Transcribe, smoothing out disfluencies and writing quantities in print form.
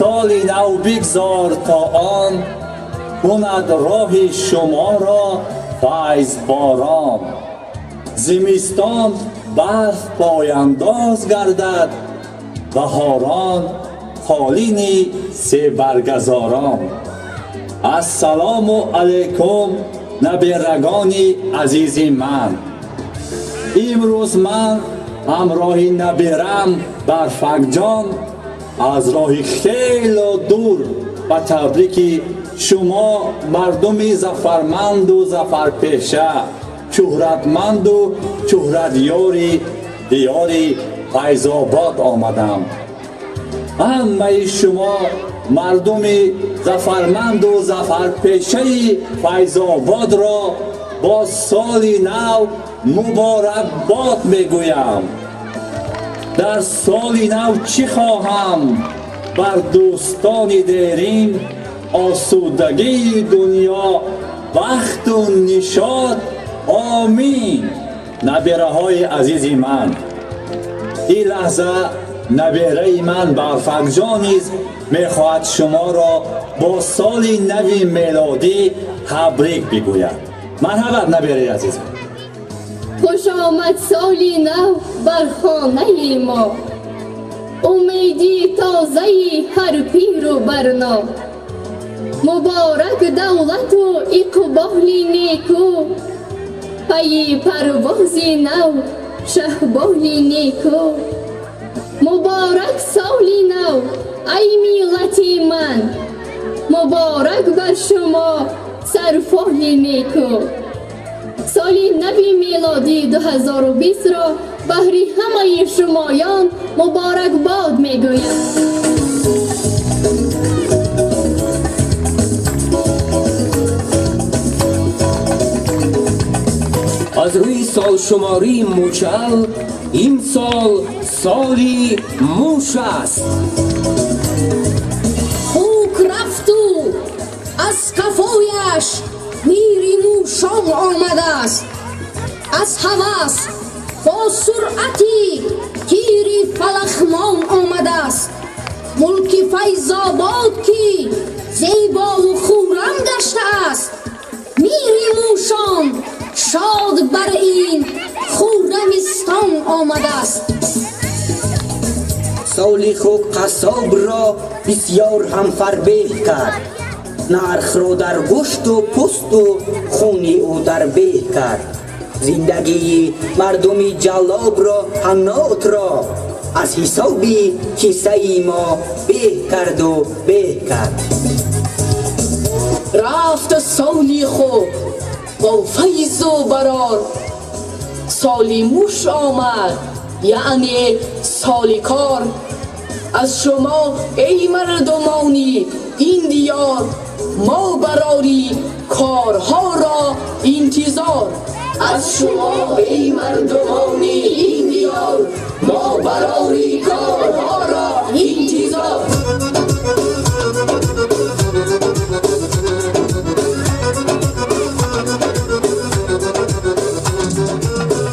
Соли нав бигзор то он кунад роҳи шуморо файзборон. Зимистон барф пояндоз гардад, баҳорон қолини себаргазорон. Ассалому алайкум, набирагони азизи ман. Имрӯз ман ҳамроҳи набирам Барфакҷон аз роҳи хело дур ба табрики шумо мардуми зафарманду зафарпеша, шӯҳратманду шӯҳратёри диёри Файзобод омадам. Ҳамаи шумо мардуми зафарманду зафарпешаи Файзободро бо соли нав муборакбод мегӯям. Дар соли нав чӣ хоҳам? Бар дӯстони дерин осудагии дунё, бахту нишот, омин. Набираҳои азизи ман, ин лаҳза набираи ман Барфакҷон низ мехоҳад шуморо бо соли нави мелодӣ табрик бигӯяд. Марҳабат, набираи азизам. Хуш омад соли нав бар хонаи мо, умеди тозаи ҳар пиру барно. Муборак давлату иқболи неку, пайи парвози нав шаҳболи неку. Муборак соли нав, ай миллати ман, муборак бар шумо сарфоли неку. Соли нави мелодии 2020-ро баҳри ҳамаи шумоён муборакбод мегӯям. Аз рӯи солшумории мучал ин сол соли муш аст. Хук рафту аз кафояш мири мушон омадааст. Аз ҳавас бо суръати тири фалахмон омадааст. Мулки Файзобод, ки зебову хуррам гаштааст, мири мушон шод бар ин хуррамистон омадааст. Соли хук қассобро бисёр ҳам фарбеҳ кард, нархро дар гӯшту пӯсту хуни ӯ дар беҳ кард. Зиндагии мардуми ҷаллобро, ҳаннотро аз ҳисоби кисаи мо беҳ карду беҳ кард. Рафт соли хук бо файзу барор, соли муш омад, яъне соли кор. Аз шумо, эй мардумони ин диёр, мо барори корҳоро интизор. Аз шумо, эй мардумони ин диёр, мо барори корҳоро